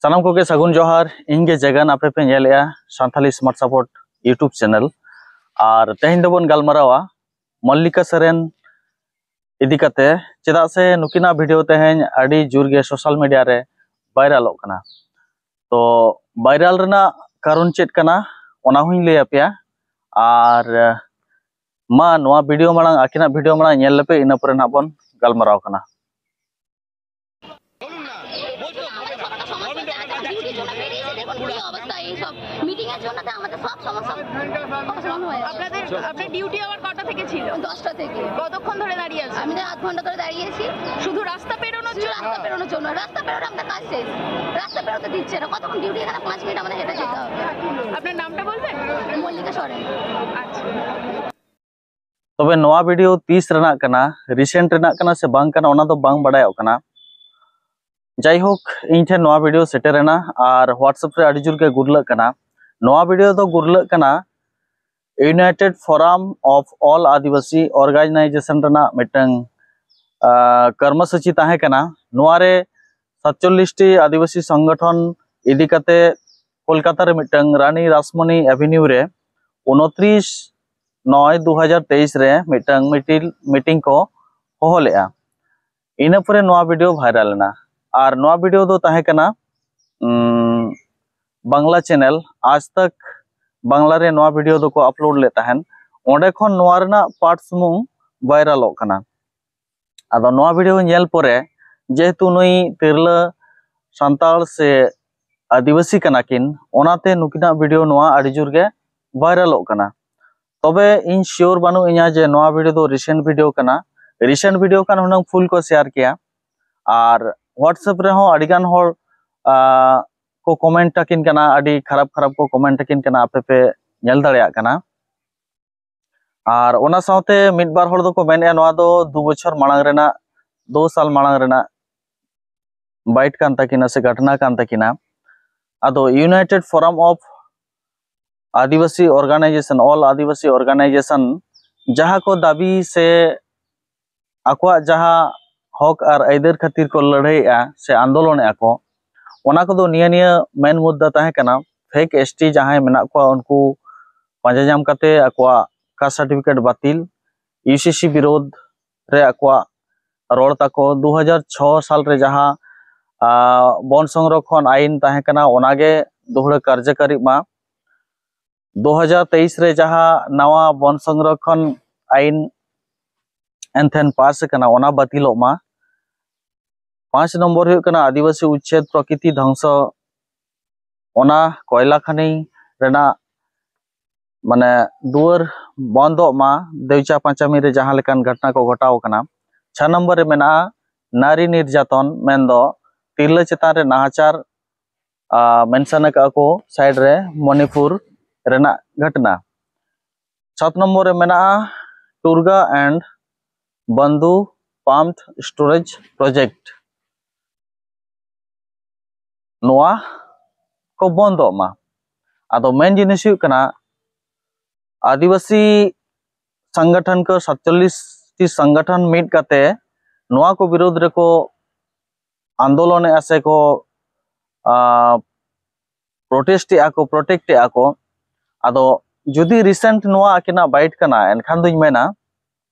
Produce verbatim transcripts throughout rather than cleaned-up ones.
ᱥᱟᱱᱟᱢ ᱠᱚᱜᱮ ᱥᱟᱹᱜᱩᱱ ᱡᱚᱦᱟᱨ᱾ ᱤᱧ ᱜᱮ ᱡᱮᱜᱟᱱ, ᱟᱯᱮ ᱯᱮ ᱧᱮᱞᱮᱜᱼᱟ Santali Smart Support YouTube channel᱾ ᱟᱨ ᱛᱮᱦᱮᱧ ᱫᱚᱵᱚᱱ ᱜᱟᱞᱢᱟᱨᱟᱣᱟ ᱢᱚᱞᱞᱤᱠᱟ ᱥᱚᱨᱮᱱ ᱤᱫᱤ ᱠᱟᱛᱮ, ᱪᱮᱫᱟᱜ ᱥᱮ ᱱᱩᱠᱤᱱᱟᱜ video ᱛᱮᱦᱮᱧ ᱟᱹᱰᱤ ᱡᱳᱨ ᱜᱮ social media ᱨᱮ ᱵᱷᱟᱭᱨᱟᱞᱚᱜ ᱠᱟᱱᱟ᱾ ᱛᱚ ᱵᱷᱟᱭᱨᱟᱞ ᱨᱮᱱᱟᱜ ᱠᱟᱨᱚᱱ ᱪᱮᱫ ᱠᱟᱱᱟ, ᱚᱱᱟ ᱦᱚᱸᱧ ᱞᱟᱹᱭ ᱟᱯᱮᱭᱟ᱾ ᱟᱨ ᱢᱟ, ᱱᱚᱣᱟ video ᱢᱟᱲᱟᱝ, ᱟᱹᱠᱤᱱᱟᱜ video ᱢᱟᱲᱟᱝ ᱧᱮᱞ ᱞᱮᱯᱮ, ᱤᱱᱟᱹ ᱯᱚᱨᱮ ᱱᱟᱦᱟᱜ ᱵᱚᱱ ᱜᱟᱞᱢᱟᱨᱟᱣ ᱠᱟᱱᱟ᱾ ডিউটির জন্য বেরিয়েছি, দেখুন কি অবস্থা। এই সব মিটিং এর জন্য তো আমাদের সব সমস্যা সমাধান হয়ে যাবে। আপনাদের আপনার ডিউটি আওয়ার কটা থেকে ছিল? দশটা থেকে। কতক্ষণ ধরে দাঁড়িয়ে আছেন? আমি তো আধ ঘন্টা ধরে দাঁড়িয়েছি। শুধু রাস্তা পেরোনোর শুধু জন্য? রাস্তা পেরোনোর জন্য, রাস্তা পেরোতে পেরোতে দিচ্ছে না। কতক্ষণ ডিউটি? এখানে পাঁচ মিনিট আমাদের হেঁটে যেতে হবে। আপনার নামটা বলবেন? মল্লিকা সরেন। আচ্ছা। ᱛᱚᱵᱮ ᱱᱚᱣᱟ video ᱛᱤᱥ ᱨᱮᱱᱟᱜ ᱠᱟᱱᱟ, recent ᱨᱮᱱᱟᱜ ᱠᱟᱱᱟ ᱥᱮ ᱵᱟᱝ ᱠᱟᱱᱟ, ᱚᱱᱟ ᱫᱚ ᱵᱟᱝ ᱵᱟᱲᱟᱭᱚᱜ ᱠᱟᱱᱟ᱾ ᱡᱟᱭᱦᱳᱠ, ᱤᱧ ᱴᱷᱮᱱ ᱱᱚᱣᱟ video ᱥᱮᱴᱮᱨ ᱮᱱᱟ ᱟᱨ WhatsApp ᱨᱮ ᱟᱹᱰᱤ ᱡᱳᱨ ᱜᱮ ᱜᱩᱨᱞᱟᱹᱜ ᱠᱟᱱᱟ᱾ ᱱᱚᱣᱟ video ᱫᱚ ᱜᱩᱨᱞᱟᱹᱜ ᱠᱟᱱᱟ United Forum of All Adivasi Organization ᱨᱮᱱᱟᱜ ᱢᱤᱫᱴᱟᱝ ᱟᱸ, ᱠᱚᱨᱢᱚᱥᱩᱪᱤ ᱛᱟᱦᱮᱸ ᱠᱟᱱᱟ᱾ ᱱᱚᱣᱟ ᱨᱮ ᱥᱟᱛᱪᱚᱞᱞᱤᱥ ᱴᱤ ᱟᱹᱫᱤᱵᱟᱹᱥᱤ ᱥᱚᱝᱜᱚᱴᱷᱚᱱ ᱤᱫᱤ ᱠᱟᱛᱮ ᱠᱳᱞᱠᱟᱛᱟ ᱨᱮ ᱢᱤᱫᱴᱟᱝ ᱨᱟᱱᱤ ᱨᱟᱥᱢᱚᱱᱤ ᱮᱵᱷᱮᱱᱤᱭᱩ ᱨᱮ ᱩᱱᱛᱨᱤᱥ ᱱᱚᱭ ᱫᱩ ᱦᱟᱡᱟᱨ ᱛᱮᱭᱤᱥ ᱨᱮ ᱢᱤᱫᱴᱟᱝ ᱢᱤᱴᱤᱞ ᱢᱤᱴᱤᱝ ᱠᱚ ᱦᱚᱦᱚ ᱞᱮᱫᱼᱟ᱾ ᱤᱱᱟᱹ ᱯᱚᱨᱮ ᱱᱚᱣᱟ video ᱵᱷᱟᱭᱨᱟᱞ ᱮᱱᱟ᱾ ᱟᱨ ᱱᱚᱣᱟ video ᱫᱚ ᱛᱟᱦᱮᱸ ᱠᱟᱱᱟ ᱩᱸ, ᱵᱟᱝᱞᱟ ᱪᱮᱱᱮᱞ ᱟᱡᱽ ᱛᱟᱠ ᱵᱟᱝᱞᱟ ᱨᱮ ᱱᱚᱣᱟ video ᱫᱚᱠᱚ ᱟᱯᱞᱳᱰ ᱞᱮᱫ ᱛᱟᱦᱮᱸᱱ᱾ ᱚᱸᱰᱮ ᱠᱷᱚᱱ ᱱᱚᱣᱟ ᱨᱮᱱᱟᱜ ᱯᱟᱨᱴ ᱥᱩᱢᱩᱝ ᱵᱷᱟᱭᱨᱟᱞᱚᱜ ᱠᱟᱱᱟ᱾ ᱟᱫᱚ ᱱᱚᱣᱟ video ᱧᱮᱞ ᱯᱚᱨᱮ, ᱡᱮᱦᱮᱛᱩ ᱱᱩᱭ ᱛᱤᱨᱞᱟᱹ ᱥᱟᱱᱛᱟᱲ ᱥᱮ ᱟᱹᱫᱤᱵᱟᱹᱥᱤ ᱠᱟᱱᱟ ᱠᱤᱱ, ᱚᱱᱟᱛᱮ ᱱᱩᱠᱤᱱᱟᱜ video ᱱᱚᱣᱟ ᱟᱹᱰᱤ ᱡᱳᱨ ᱜᱮ ᱵᱷᱟᱭᱨᱟᱞᱚᱜ ᱠᱟᱱᱟ᱾ ᱛᱚᱵᱮ ᱤᱧ ᱥᱤᱭᱳᱨ ᱵᱟᱹᱱᱩᱜ ᱤᱧᱟ ᱡᱮ ᱱᱚᱣᱟ video ᱫᱚ ᱨᱤᱥᱮᱱᱴ video ᱠᱟᱱᱟ᱾ ᱨᱤᱥᱮᱱᱴ video ᱠᱷᱟᱱ ᱦᱩᱱᱟᱹᱝ ᱯᱷᱩᱞ ᱠᱚ ᱥᱮᱭᱟᱨ ᱠᱮᱭᱟ᱾ ᱟᱨ WhatsApp ᱨᱮᱦᱚᱸ ᱟᱹᱰᱤᱜᱟᱱ ᱦᱚᱲ ᱟᱸ, ᱠᱚ ᱠᱚᱢᱮᱱᱴ ᱟᱹᱠᱤᱱ ᱠᱟᱱᱟ, ᱟᱹᱰᱤ ᱠᱷᱟᱨᱟᱯ ᱠᱷᱟᱨᱟᱯ ᱠᱚ ᱠᱚᱢᱮᱱᱴ ᱟᱹᱠᱤᱱ ᱠᱟᱱᱟ, ᱟᱯᱮ ᱯᱮ ᱧᱮᱞ ᱫᱟᱲᱮᱭᱟᱜ ᱠᱟᱱᱟ᱾ ᱟᱨ ᱚᱱᱟ ᱥᱟᱶᱛᱮ ᱢᱤᱫ ᱵᱟᱨ ᱦᱚᱲ ᱫᱚᱠᱚ ᱢᱮᱱᱮᱫᱼᱟ, ᱱᱚᱣᱟ ᱫᱚ ᱫᱩ ᱵᱚᱪᱷᱚᱨ ᱢᱟᱲᱟᱝ ᱨᱮᱱᱟᱜ, ᱫᱩ ᱥᱟᱞ ᱢᱟᱲᱟᱝ ᱨᱮᱱᱟᱜ ᱵᱟᱭᱤᱴ ᱠᱟᱱ ᱛᱟᱹᱠᱤᱱᱟ ᱥᱮ ᱜᱷᱚᱴᱱᱟ ᱠᱟᱱ ᱛᱟᱹᱠᱤᱱᱟ᱾ ᱟᱫᱚ United Forum of Adivasi Organization, All Adivasi Organization, ᱡᱟᱦᱟᱸ ᱠᱚ ᱫᱟᱹᱵᱤ ᱥᱮ ᱟᱠᱚᱣᱟᱜ ᱡᱟᱦᱟᱸ ᱦᱚᱠ ᱟᱨ ᱟᱹᱭᱫᱟᱹᱨ ᱠᱷᱟᱹᱛᱤᱨ ᱠᱚ ᱞᱟᱹᱲᱦᱟᱹᱭᱮᱫᱼᱟ ᱥᱮ ᱟᱱᱫᱳᱞᱚᱱᱮᱫᱼᱟ ᱠᱚ, ᱚᱱᱟ ᱠᱚᱫᱚ ᱱᱤᱭᱟᱹ ᱱᱤᱭᱟᱹ ᱢᱮᱱ ᱢᱩᱫᱽᱫᱟ ᱛᱟᱦᱮᱸ ᱠᱟᱱᱟ, ᱯᱷᱮᱠ ᱮᱥᱴᱤ ᱡᱟᱦᱟᱸᱭ ᱢᱮᱱᱟᱜ ᱠᱚᱣᱟ ᱩᱱᱠᱩ ᱯᱟᱸᱡᱟ ᱧᱟᱢ ᱠᱟᱛᱮ ᱟᱠᱚᱣᱟᱜ ᱠᱟᱥᱴ ᱥᱟᱨᱴᱤᱯᱷᱤᱠᱮᱴ ᱵᱟᱹᱛᱤᱞ, ᱤᱭᱩᱥᱤᱥᱤ ᱵᱤᱨᱳᱫᱷ ᱨᱮ ᱟᱠᱚᱣᱟᱜ ᱨᱚᱲ ᱛᱟᱠᱚ, ᱫᱩ ᱦᱟᱡᱟᱨ ᱪᱷᱚ ᱥᱟᱞ ᱨᱮ ᱡᱟᱦᱟᱸ ᱟᱨ ᱵᱚᱱ ᱥᱚᱝᱨᱚᱠᱷᱚᱱ ᱟᱭᱤᱱ ᱛᱟᱦᱮᱸ ᱠᱟᱱᱟ, ᱚᱱᱟᱜᱮ ᱫᱚᱦᱲᱟᱹ ᱠᱟᱨᱡᱚᱠᱟᱨᱤᱜ ᱢᱟ᱾ ᱫᱩ ᱦᱟᱡᱟᱨ ᱛᱮᱭᱤᱥ ᱨᱮ ᱡᱟᱦᱟᱸ ᱱᱟᱣᱟ ᱵᱚᱱ ᱥᱚᱝᱨᱚᱠᱷᱚᱱ ᱟᱭᱤᱱ ᱮᱱᱛᱷᱮᱱ ᱯᱟᱥ ᱟᱠᱟᱱᱟ, ᱚᱱᱟ ᱵᱟᱹᱛᱤᱞᱚᱜ ᱢᱟ᱾ ᱯᱟᱸᱪ ᱱᱚᱢᱵᱚᱨ ᱦᱩᱭᱩᱜ ᱠᱟᱱᱟ ᱟᱹᱫᱤᱵᱟᱹᱥᱤ ᱩᱪᱪᱷᱮᱫ ᱯᱨᱚᱠᱤᱛᱤ ᱫᱷᱚᱝᱥᱚ, ᱚᱱᱟ ᱠᱚᱭᱞᱟ ᱠᱷᱟᱱᱤ ᱨᱮᱱᱟᱜ ᱢᱟᱱᱮ ᱫᱩᱣᱟᱹᱨ ᱵᱚᱱᱫᱚᱜ ᱢᱟ, ᱫᱮᱣᱪᱟ ᱯᱟᱸᱪᱟᱢᱤ ᱨᱮ ᱡᱟᱦᱟᱸ ᱞᱮᱠᱟᱱ ᱜᱷᱚᱴᱚᱱᱟ ᱠᱚ ᱜᱷᱚᱴᱟᱣ ᱟᱠᱟᱱᱟ᱾ ᱪᱷᱚ ᱱᱚᱢᱵᱚᱨ ᱨᱮ ᱢᱮᱱᱟᱜᱼᱟ ᱱᱟᱨᱤ ᱱᱤᱨᱡᱟᱛᱚᱱ, ᱢᱮᱱᱫᱚ ᱛᱤᱨᱞᱟᱹ ᱪᱮᱛᱟᱱ ᱨᱮ ᱱᱟᱦᱟᱪᱟᱨ, ᱢᱮᱱᱥᱚᱱ ᱟᱠᱟᱫᱼᱟ ᱠᱚ ᱥᱟᱭᱤᱰ ᱨᱮ ᱢᱚᱱᱤᱯᱩᱨ ᱨᱮᱱᱟᱜ ᱜᱷᱚᱴᱚᱱᱟ᱾ ᱥᱟᱛ ᱱᱚᱢᱵᱚᱨ ᱨᱮ ᱢᱮᱱᱟᱜᱼᱟ ᱴᱩᱨᱜᱟ ᱮᱱᱰ ᱵᱟᱱᱫᱩ ᱯᱟᱢᱯ ᱥᱴᱳᱨᱮᱡᱽ ᱯᱨᱚᱡᱮᱠᱴ, ᱱᱚᱣᱟ ᱠᱚ ᱵᱚᱱᱫᱚᱜ ᱢᱟ᱾ ᱟᱫᱚ ᱢᱮᱱ ᱡᱤᱱᱤᱥ ᱦᱩᱭᱩᱜ ᱠᱟᱱᱟ, ᱟᱹᱫᱤᱵᱟᱹᱥᱤ ᱥᱚᱝᱜᱚᱴᱷᱚᱱ ᱠᱚ ᱥᱟᱛᱪᱚᱞᱞᱤᱥ ᱴᱤ ᱥᱚᱝᱜᱚᱴᱷᱚᱱ ᱢᱤᱫ ᱠᱟᱛᱮ ᱱᱚᱣᱟ ᱠᱚ ᱵᱤᱨᱳᱫᱷ ᱨᱮᱠᱚ ᱟᱱᱫᱳᱞᱚᱱᱮᱫᱼᱟ ᱥᱮ ᱠᱚ ᱯᱨᱚᱴᱮᱥᱴ ᱮᱫᱼᱟ ᱠᱚ, ᱯᱨᱚᱴᱮᱠᱴ ᱮᱫᱼᱟ ᱠᱚ᱾ ᱟᱫᱚ ᱡᱩᱫᱤ ᱨᱤᱥᱮᱱᱴ ᱱᱚᱣᱟ ᱟᱹᱠᱤᱱᱟᱜ ᱵᱟᱭᱤᱴ ᱠᱟᱱᱟ, ᱮᱱᱠᱷᱟᱱ ᱫᱩᱧ ᱢᱮᱱᱟ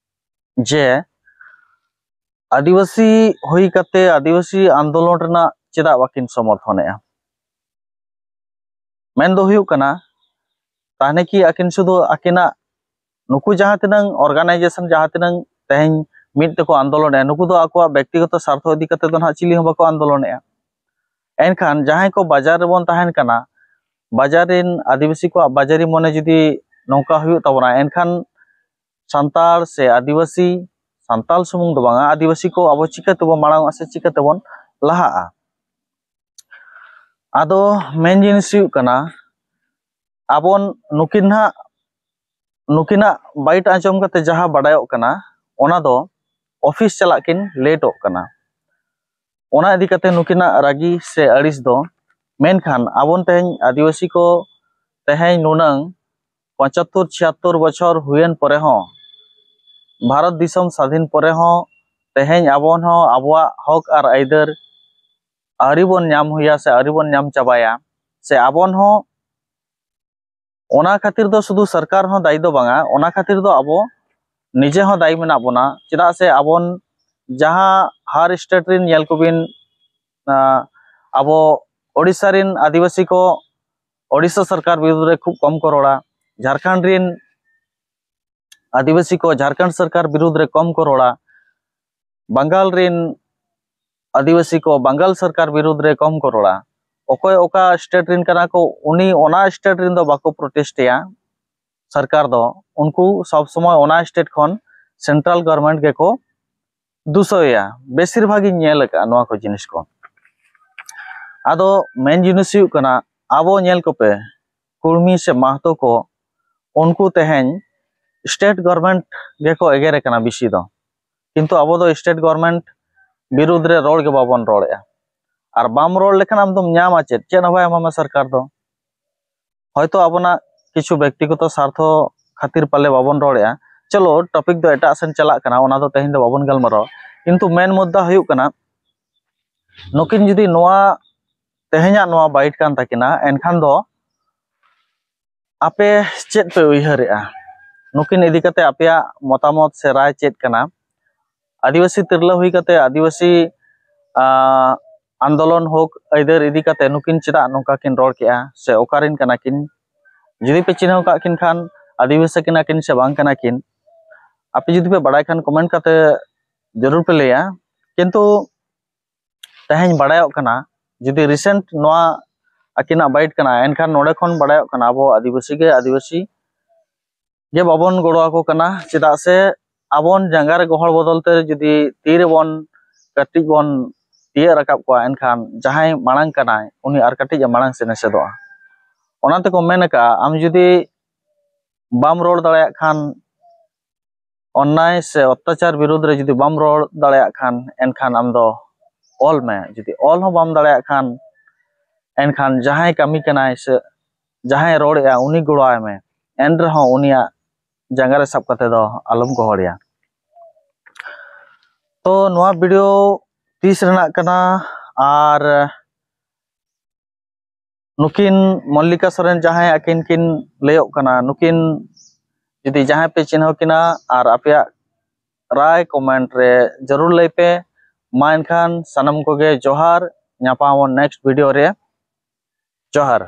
ᱡᱮ ᱟᱹᱫᱤᱵᱟᱹᱥᱤ ᱦᱩᱭ ᱠᱟᱛᱮ ᱟᱹᱫᱤᱵᱟᱹᱥᱤ ᱟᱱᱫᱳᱞᱚᱱ ᱨᱮᱱᱟᱜ ᱪᱮᱫᱟᱜ ᱵᱟᱹᱠᱤᱱ ᱥᱚᱢᱚᱨᱛᱷᱚᱱᱮᱫᱼᱟ? ᱢᱮᱱ ᱫᱚ ᱦᱩᱭᱩᱜ ᱠᱟᱱᱟ, ᱛᱟᱦᱚᱞᱮ ᱠᱤ ᱟᱹᱠᱤᱱ ᱥᱩᱫᱷᱩ ᱟᱹᱠᱤᱱᱟᱜ ᱱᱩᱠᱩ ᱡᱟᱦᱟᱸ ᱛᱤᱱᱟᱹᱝ ᱚᱨᱜᱟᱱᱟᱭᱡᱮᱥᱚᱱ ᱡᱟᱦᱟᱸ ᱛᱤᱱᱟᱹᱝ ᱛᱮᱦᱮᱧ ᱢᱤᱫ ᱛᱮᱠᱚ ᱟᱱᱫᱳᱞᱚᱱᱮᱫᱼᱟ, ᱱᱩᱠᱩ ᱫᱚ ᱟᱠᱚᱣᱟᱜ ᱵᱮᱠᱛᱤᱜᱚᱛᱚ ᱥᱟᱨᱛᱷᱚ ᱤᱫᱤ ᱠᱟᱛᱮ ᱫᱚ ᱱᱟᱦᱟᱜ ᱪᱤᱞᱤ ᱦᱚᱸ ᱵᱟᱠᱚ ᱟᱱᱫᱳᱞᱚᱱᱮᱫᱼᱟ᱾ ᱮᱱᱠᱷᱟᱱ ᱡᱟᱦᱟᱸᱭ ᱠᱚ ᱵᱟᱡᱟᱨ ᱨᱮᱵᱚᱱ ᱛᱟᱦᱮᱱ ᱠᱟᱱᱟ, ᱵᱟᱡᱟᱨ ᱨᱮᱱ ᱟᱹᱫᱤᱵᱟᱹᱥᱤ ᱠᱚᱣᱟᱜ ᱵᱟᱡᱟᱨᱤ ᱢᱚᱱᱮ ᱡᱩᱫᱤ ᱱᱚᱝᱠᱟ ᱦᱩᱭᱩᱜ ᱛᱟᱵᱚᱱᱟ, ᱮᱱᱠᱷᱟᱱ ᱥᱟᱱᱛᱟᱲ ᱥᱮ ᱟᱹᱫᱤᱵᱟᱹᱥᱤ, ᱥᱟᱱᱛᱟᱲ ᱥᱩᱢᱩᱝ ᱫᱚ ᱵᱟᱝᱟ, ᱟᱹᱫᱤᱵᱟᱹᱥᱤ ᱠᱚ ᱟᱵᱚ ᱪᱤᱠᱟᱹ ᱛᱮᱵᱚᱱ ᱢᱟᱲᱟᱝ ᱚᱜᱼᱟ ᱥᱮ ᱪᱤᱠᱟᱹ ᱛᱮᱵᱚᱱ ᱞᱟᱦᱟᱜᱼᱟ? ᱟᱫᱚ ᱢᱮᱱ ᱡᱤᱱᱤᱥ ᱦᱩᱭᱩᱜ ᱠᱟᱱᱟ, ᱟᱵᱚ ᱱᱩᱠᱤᱱ ᱱᱟᱦᱟᱜ, ᱱᱩᱠᱤᱱᱟᱜ ᱵᱟᱭᱤᱴ ᱟᱸᱡᱚᱢ ᱠᱟᱛᱮ ᱡᱟᱦᱟᱸ ᱵᱟᱰᱟᱭᱚᱜ ᱠᱟᱱᱟ, ᱚᱱᱟ ᱫᱚ ᱚᱯᱷᱤᱥ ᱪᱟᱞᱟᱜ ᱠᱤᱱ ᱞᱮᱴᱚᱜ ᱠᱟᱱᱟ᱾ ᱚᱱᱟ ᱤᱫᱤ ᱠᱟᱛᱮ ᱱᱩᱠᱤᱱᱟᱜ ᱨᱟᱹᱜᱤ ᱥᱮ ᱟᱹᱲᱤᱥ ᱫᱚ, ᱢᱮᱱᱠᱷᱟᱱ ᱟᱵᱚᱱ ᱛᱮᱦᱮᱧ ᱟᱹᱫᱤᱵᱟᱹᱥᱤ ᱠᱚ ᱛᱮᱦᱮᱧ ᱱᱩᱱᱟᱹᱝ ᱯᱚᱸᱪᱟᱛᱛᱳᱨ ᱪᱷᱤᱭᱟᱛᱛᱳᱨ ᱵᱚᱪᱷᱚᱨ ᱦᱩᱭᱮᱱ ᱯᱚᱨᱮ ᱦᱚᱸ, ᱵᱷᱟᱨᱚᱛ ᱫᱤᱥᱚᱢ ᱥᱟᱫᱷᱤᱱ ᱯᱚᱨᱮ ᱦᱚᱸ ᱛᱮᱦᱮᱧ ᱟᱵᱚᱱ ᱦᱚᱸ ᱟᱵᱚᱣᱟᱜ ᱦᱚᱠ ᱟᱨ ᱟᱹᱭᱫᱟᱹᱨ ᱟᱹᱣᱨᱤ ᱵᱚᱱ ᱧᱟᱢ ᱦᱩᱭᱟ ᱥᱮ ᱟᱹᱣᱨᱤ ᱵᱚᱱ ᱧᱟᱢ ᱪᱟᱵᱟᱭᱟ, ᱥᱮ ᱟᱵᱚᱱ ᱦᱚᱸ, ᱚᱱᱟ ᱠᱷᱟᱹᱛᱤᱨ ᱫᱚ ᱥᱩᱫᱷᱩ ᱥᱚᱨᱠᱟᱨ ᱦᱚᱸ ᱫᱟᱭᱤ ᱫᱚ ᱵᱟᱝᱟ, ᱚᱱᱟ ᱠᱷᱟᱹᱛᱤᱨ ᱫᱚ ᱟᱵᱚ ᱱᱤᱡᱮ ᱦᱚᱸ ᱫᱟᱭᱤ ᱢᱮᱱᱟᱜ ᱵᱚᱱᱟ᱾ ᱪᱮᱫᱟᱜ ᱥᱮ ᱟᱵᱚᱱ ᱡᱟᱦᱟᱸ ᱦᱟᱨ ᱥᱴᱮᱴ ᱨᱤᱱ ᱧᱮᱞ ᱠᱚᱵᱤᱱ, ᱟᱸ, ᱟᱵᱚ ᱳᱰᱤᱥᱟ ᱨᱤᱱ ᱟᱹᱫᱤᱵᱟᱹᱥᱤ ᱠᱚ ᱳᱰᱤᱥᱟ ᱥᱚᱨᱠᱟᱨ ᱵᱤᱨᱩᱫᱽ ᱨᱮ ᱠᱷᱩᱵ ᱠᱚᱢ ᱠᱚ ᱨᱚᱲᱟ, ᱡᱷᱟᱲᱠᱷᱚᱸᱰ ᱨᱤᱱ ᱟᱹᱫᱤᱵᱟᱹᱥᱤ ᱠᱚ ᱡᱷᱟᱲᱠᱷᱚᱸᱰ ᱥᱚᱨᱠᱟᱨ ᱵᱤᱨᱩᱫᱽ ᱨᱮ ᱠᱚᱢ ᱠᱚ ᱨᱚᱲᱟ, ᱵᱟᱝᱜᱟᱞ ᱨᱤᱱ ᱟᱹᱫᱤᱵᱟᱹᱥᱤ ᱠᱚ ᱵᱟᱝᱜᱟᱞ ᱥᱚᱨᱠᱟᱨ ᱵᱤᱨᱩᱫᱽ ᱨᱮ ᱠᱚᱢ ᱠᱚ ᱨᱚᱲᱟ᱾ ᱚᱠᱚᱭ ᱚᱠᱟ ᱥᱴᱮᱴ ᱨᱤᱱ ᱠᱟᱱᱟ ᱠᱚ, ᱩᱱᱤ ᱚᱱᱟ ᱥᱴᱮᱴ ᱨᱤᱱ ᱫᱚ ᱵᱟᱠᱚ ᱯᱨᱚᱴᱮᱥᱴᱮᱭᱟ ᱥᱚᱨᱠᱟᱨ ᱫᱚ᱾ ᱩᱱᱠᱩ ᱥᱚᱵ ᱥᱚᱢᱚᱭ ᱚᱱᱟ ᱥᱴᱮᱴ ᱠᱷᱚᱱ ᱥᱮᱱᱴᱨᱟᱞ ᱜᱚᱵᱷᱚᱨᱱᱢᱮᱱᱴ ᱜᱮᱠᱚ ᱫᱩᱥᱟᱹᱭᱟ᱾ ᱵᱮᱥᱤᱨ ᱵᱷᱟᱜᱽ ᱤᱧ ᱧᱮᱞ ᱟᱠᱟᱫᱼᱟ ᱱᱚᱣᱟ ᱠᱚ ᱡᱤᱱᱤᱥ ᱠᱚ᱾ ᱟᱫᱚ ᱢᱮᱱ ᱡᱤᱱᱤᱥ ᱦᱩᱭᱩᱜ ᱠᱟᱱᱟ, ᱟᱵᱚ ᱧᱮᱞ ᱠᱚᱯᱮ, ᱠᱩᱲᱢᱤ ᱥᱮ ᱢᱟᱦᱛᱚ ᱠᱚ, ᱩᱱᱠᱩ ᱛᱮᱦᱮᱧ ᱥᱴᱮᱴ ᱜᱚᱵᱷᱚᱨᱱᱢᱮᱱᱴ ᱜᱮᱠᱚ ᱮᱜᱮᱨᱮ ᱠᱟᱱᱟ ᱵᱮᱥᱤ ᱫᱚ, ᱠᱤᱱᱛᱩ ᱟᱵᱚ ᱫᱚ ᱥᱴᱮᱴ ᱜᱚᱵᱷᱚᱨᱱᱢᱮᱱᱴ ᱵᱤᱨᱩᱫᱽ ᱨᱮ ᱨᱚᱲ ᱜᱮ ᱵᱟᱵᱚᱱ ᱨᱚᱲᱮᱫᱼᱟ᱾ ᱟᱨ ᱵᱟᱢ ᱨᱚᱲ ᱞᱮᱠᱷᱟᱱ ᱟᱢ ᱫᱚᱢ ᱧᱟᱢᱟ ᱪᱮᱫ? ᱪᱮᱫ ᱦᱚᱸ ᱵᱟᱭ ᱮᱢᱟᱢᱟ ᱥᱚᱨᱠᱟᱨ ᱫᱚ᱾ ᱦᱚᱭᱛᱳ ᱟᱵᱚᱱᱟᱜ ᱠᱤᱪᱷᱩ ᱵᱮᱠᱛᱤᱜᱚᱛᱚ ᱥᱟᱨᱛᱷᱚ ᱠᱷᱟᱹᱛᱤᱨ ᱯᱟᱞᱮ ᱵᱟᱵᱚᱱ ᱨᱚᱲᱮᱫᱼᱟ᱾ ᱪᱚᱞᱚ, ᱴᱚᱯᱤᱠ ᱫᱚ ᱮᱴᱟᱜ ᱥᱮᱱ ᱪᱟᱞᱟᱜ ᱠᱟᱱᱟ, ᱚᱱᱟ ᱫᱚ ᱛᱮᱦᱮᱧ ᱫᱚ ᱵᱟᱵᱚᱱ ᱜᱟᱞᱢᱟᱨᱟᱣᱟ᱾ ᱠᱤᱱᱛᱩ ᱢᱮᱱ ᱢᱩᱫᱽᱫᱟ ᱦᱩᱭᱩᱜ ᱠᱟᱱᱟ, ᱱᱩᱠᱤᱱ ᱡᱩᱫᱤ ᱱᱚᱣᱟ ᱛᱮᱦᱮᱧᱟᱜ ᱱᱚᱣᱟ ᱵᱟᱭᱤᱴ ᱠᱟᱱ ᱛᱟᱹᱠᱤᱱᱟ, ᱮᱱᱠᱷᱟᱱ ᱫᱚ ᱟᱯᱮ ᱪᱮᱫ ᱯᱮ ᱩᱭᱦᱟᱹᱨᱮᱜᱼᱟ? ᱱᱩᱠᱤᱱ ᱤᱫᱤ ᱠᱟᱛᱮ ᱟᱯᱮᱭᱟᱜ ᱢᱚᱛᱟᱢᱚᱛ ᱥᱮ ᱨᱟᱭ ᱪᱮᱫ ᱠᱟᱱᱟ? ᱟᱹᱫᱤᱵᱟᱹᱥᱤ ᱛᱤᱨᱞᱟᱹ ᱦᱩᱭ ᱠᱟᱛᱮ ᱟᱹᱫᱤᱵᱟᱹᱥᱤ, ᱟᱸ, ᱟᱱᱫᱳᱞᱚᱱ ᱦᱳᱠ ᱟᱹᱭᱫᱟᱹᱨ ᱤᱫᱤ ᱠᱟᱛᱮ ᱱᱩᱠᱤᱱ ᱪᱮᱫᱟᱜ ᱱᱚᱝᱠᱟ ᱠᱤᱱ ᱨᱚᱲ ᱠᱮᱜᱼᱟ ᱥᱮ ᱚᱠᱟᱨᱮᱱ ᱠᱟᱱᱟ ᱠᱤᱱ? ᱡᱩᱫᱤ ᱯᱮ ᱪᱤᱱᱦᱟᱹᱣ ᱠᱟᱜ ᱠᱤᱱ ᱠᱷᱟᱱ, ᱟᱹᱫᱤᱵᱟᱹᱥᱤ ᱠᱟᱱᱟ ᱠᱤᱱ ᱥᱮ ᱵᱟᱝ ᱠᱟᱱᱟ ᱠᱤᱱ, ᱟᱯᱮ ᱡᱩᱫᱤ ᱯᱮ ᱵᱟᱲᱟᱭ ᱠᱷᱟᱱ ᱠᱚᱢᱮᱱᱴ ᱠᱟᱛᱮ ᱡᱟᱹᱨᱩᱲ ᱯᱮ ᱞᱟᱹᱭᱟ᱾ ᱠᱤᱱᱛᱩ ᱛᱮᱦᱮᱧ ᱵᱟᱲᱟᱭᱚᱜ ᱠᱟᱱᱟ, ᱡᱩᱫᱤ ᱨᱤᱥᱮᱱᱴ ᱱᱚᱣᱟ ᱟᱹᱠᱤᱱᱟᱜ ᱵᱟᱭᱤᱴ ᱠᱟᱱᱟ, ᱮᱱᱠᱷᱟᱱ ᱱᱚᱰᱮ ᱠᱷᱚᱱ ᱵᱟᱲᱟᱭᱚᱜ ᱠᱟᱱᱟ ᱟᱵᱚ ᱟᱹᱫᱤᱵᱟᱹᱥᱤ ᱜᱮ ᱟᱹᱫᱤᱵᱟᱹᱥᱤ ᱜᱮ ᱵᱟᱵᱚᱱ ᱜᱚᱲᱚ ᱟᱠᱚ ᱠᱟᱱᱟ᱾ ᱪᱮᱫᱟᱜ ᱥᱮ ᱟᱵᱚᱱ ᱡᱟᱸᱜᱟ ᱨᱮ ᱜᱚᱦᱚᱲ ᱵᱚᱫᱚᱞ ᱛᱮ ᱡᱩᱫᱤ ᱛᱤ ᱨᱮᱵᱚᱱ ᱠᱟᱹᱴᱤᱡ ᱵᱚᱱ ᱛᱤᱭᱟᱹᱜ ᱨᱟᱠᱟᱵ ᱠᱚᱣᱟ, ᱮᱱᱠᱷᱟᱱ ᱡᱟᱦᱟᱸᱭ ᱢᱟᱲᱟᱝ ᱠᱟᱱᱟᱭ, ᱩᱱᱤ ᱟᱨ ᱠᱟᱹᱴᱤᱡ ᱮ ᱢᱟᱲᱟᱝ ᱥᱮᱱ ᱮᱥᱮᱫᱚᱜᱼᱟ᱾ ᱚᱱᱟ ᱛᱮᱠᱚ ᱢᱮᱱ ᱟᱠᱟᱫᱼᱟ, ᱟᱢ ᱡᱩᱫᱤ ᱵᱟᱢ ᱨᱚᱲ ᱫᱟᱲᱮᱭᱟᱜ ᱠᱷᱟᱱ, ᱚᱱᱱᱟᱭ ᱥᱮ ᱚᱛᱛᱟᱪᱟᱨ ᱵᱤᱨᱩᱫᱽ ᱨᱮ ᱡᱩᱫᱤ ᱵᱟᱢ ᱨᱚᱲ ᱫᱟᱲᱮᱭᱟᱜ ᱠᱷᱟᱱ, ᱮᱱᱠᱷᱟᱱ ᱟᱢ ᱫᱚ ᱚᱞ ᱢᱮ᱾ ᱡᱩᱫᱤ ᱚᱞ ᱦᱚᱸ ᱵᱟᱢ ᱫᱟᱲᱮᱭᱟᱜ ᱠᱷᱟᱱ, ᱮᱱᱠᱷᱟᱱ ᱡᱟᱦᱟᱸᱭ ᱠᱟᱹᱢᱤ ᱠᱟᱱᱟᱭ ᱥᱮ ᱡᱟᱦᱟᱸᱭ ᱨᱚᱲᱮᱜᱼᱟ, ᱩᱱᱤ ᱜᱚᱲᱚᱣᱟᱭ ᱢᱮ᱾ ᱮᱱ ᱨᱮᱦᱚᱸ ᱩᱱᱤᱭᱟᱜ ᱡᱟᱸᱜᱟ ᱨᱮ ᱥᱟᱵ ᱠᱟᱛᱮ ᱫᱚ ᱟᱞᱚᱢ ᱜᱚᱦᱚᱲᱮᱭᱟ᱾ ᱛᱚ ᱱᱚᱣᱟ ᱵᱷᱤᱰᱤᱭᱳ ᱛᱤᱥ ᱨᱮᱱᱟᱜ ᱠᱟᱱᱟ, ᱟᱨ ᱱᱩᱠᱤᱱ ᱢᱚᱞᱞᱤᱠᱟ ᱥᱚᱨᱮᱱ ᱡᱟᱦᱟᱸᱭ ᱟᱹᱠᱤᱱ ᱠᱤᱱ ᱞᱟᱹᱭᱚᱜ ᱠᱟᱱᱟ, ᱱᱩᱠᱤᱱ ᱡᱩᱫᱤ ᱡᱟᱦᱟᱸᱭ ᱯᱮ ᱪᱤᱱᱦᱟᱹᱣ ᱠᱤᱱᱟ ᱟᱨ ᱟᱯᱮᱭᱟᱜ ᱨᱟᱭ comment ᱨᱮ ᱡᱟᱹᱨᱩᱲ ᱞᱟᱹᱭ ᱯᱮ᱾ ᱢᱟ ᱮᱱᱠᱷᱟᱱ ᱥᱟᱱᱟᱢ ᱠᱚᱜᱮ ᱡᱚᱦᱟᱨ, ᱧᱟᱯᱟᱢ ᱟᱵᱚᱱ next video ᱨᱮ᱾ ᱡᱚᱦᱟᱨ᱾